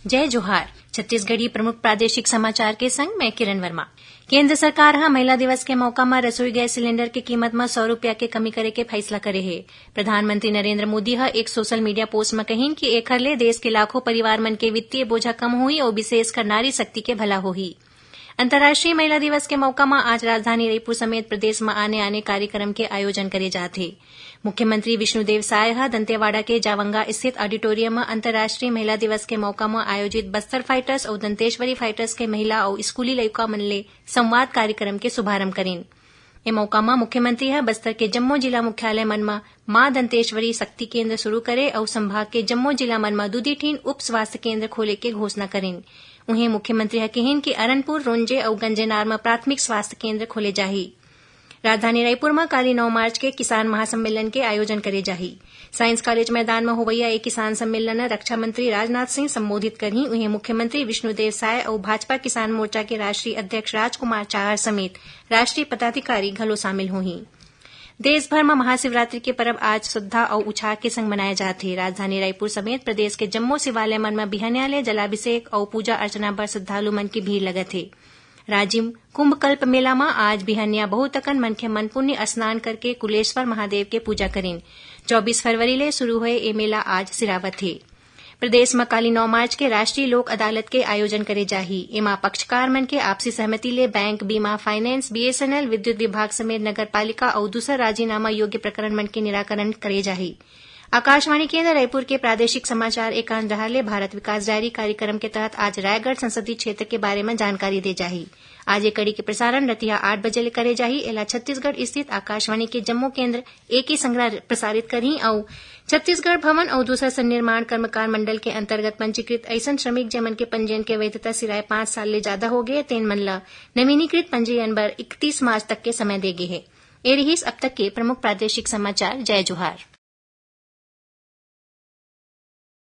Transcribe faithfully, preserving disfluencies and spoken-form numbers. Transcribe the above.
जय जोहार। छत्तीसगढ़ी प्रमुख प्रादेशिक समाचार के संग मैं किरण वर्मा। केंद्र सरकार ह महिला दिवस के मौका म रसोई गैस सिलेंडर के कीमत म सौ रुपया के कमी करे के फैसला करे हे। प्रधानमंत्री नरेंद्र मोदी ह एक सोशल मीडिया पोस्ट म कहिन कि एखर ले देश के लाखों परिवार मन के वित्तीय बोझा कम होही अउ विशेषकर नारी शक्ति के भला होही। अंतर्राष्ट्रीय महिला दिवस के मौका म आज राजधानी रईपुर समेत प्रदेश म आने-आने कार्यक्रम के आयोजन करे जात हे। मुख्यमंत्री विष्णुदेव साय ह दंतेवाड़ा के जावंगा स्थित ऑडिटोरियम म अंतर्राष्ट्रीय महिला दिवस के मौका म आयोजित बस्तर फाइटर्स अउ दंतेश्वरी फाइटर्स के महिला अउ स्कूली लइका मन ले संवाद कार्यक्रम के शुभारंभ करिन। ए मौका म मुख्यमंत्री ह बस्तर के जम्मो जिला मुख्यालय मन म मां दंतेश्वरी शक्ति केंद्र शुरू करे अउ संभाग के जम्मो जिला मन म दूदी ठिन उप स्वास्थ्य केंद्र खोले के घोषणा करिन। उहें, मुख्यमंत्री ह किहिन कि अरनपुर, रोंजे अउ गंजेनार म प्राथमिक स्वास्थ्य केंद्र खोले जाही। राजधानी रायपुर म काली नौ मार्च के किसान महासम्मेलन के आयोजन करे जाही। साइंस कॉलेज मैदान म होवइया ए किसान सम्मेलन ल रक्षा मंत्री राजनाथ सिंह संबोधित करही। उहें, मुख्यमंत्री विष्णुदेव साय अउ भाजपा किसान मोर्चा के राष्ट्रीय अध्यक्ष राजकुमार चाहर समेत राष्ट्रीय पदाधिकारी घलो शामिल होही। देश भर म महाशिवरात्रि के परब आज श्रद्धा अउ उछाह के संग मनाए जात हे। राजधानी रायपुर समेत प्रदेश के जम्मो शिवालय मन म बिहनिया ले जलाभिषेक अउ पूजा अर्चना बर श्रद्धालु मन के भीड़ लगत हे। राजिम कुंभ कल्प मेला म आज बिहनिया बहुत अकन मनखे मन पुण्य स्नान करके कुलेश्वर महादेव के पूजा करिन। चौबीस फरवरी ले शुरू होए ए मेला आज सिरावत हे। प्रदेश म काली नौ मार्च के राष्ट्रीय लोक अदालत के आयोजन करे जाही। एमा पक्षकार मन के आपसी सहमति ले बैंक, बीमा, फाइनेंस, बीएसएनएल, विद्युत विभाग समेत नगर पालिका अउ दूसर राजीनामा योग्य प्रकरण मन के निराकरण करे जाही। आकाशवाणी केंद्र रायपुर के प्रादेशिक समाचार एकांश डहार ले भारत विकास डायरी कार्यक्रम के तहत आज रायगढ़ संसदीय क्षेत्र के बारे म जानकारी दे जाही। आज ये कड़ी के प्रसारण रतिहा आठ बजे ले करे जाही। एला छत्तीसगढ़ स्थित आकाशवाणी के जम्मो केंद्र एके संघरा प्रसारित करही अउ छत्तीसगढ़ भवन अउ दूसर सन्निर्माण कर्मकार मंडल के अंतर्गत पंजीकृत अइसन श्रमिक, जेमन के पंजीयन के वैधता सिराए पाँच साल ले जादा हो गे, तेन मन ल नवीनीकृत पंजीयन बर इकतीस मार्च तक के समय दे गे हे। ए रिहिस अब तक के प्रमुख प्रादेशिक समाचार। जय जोहार।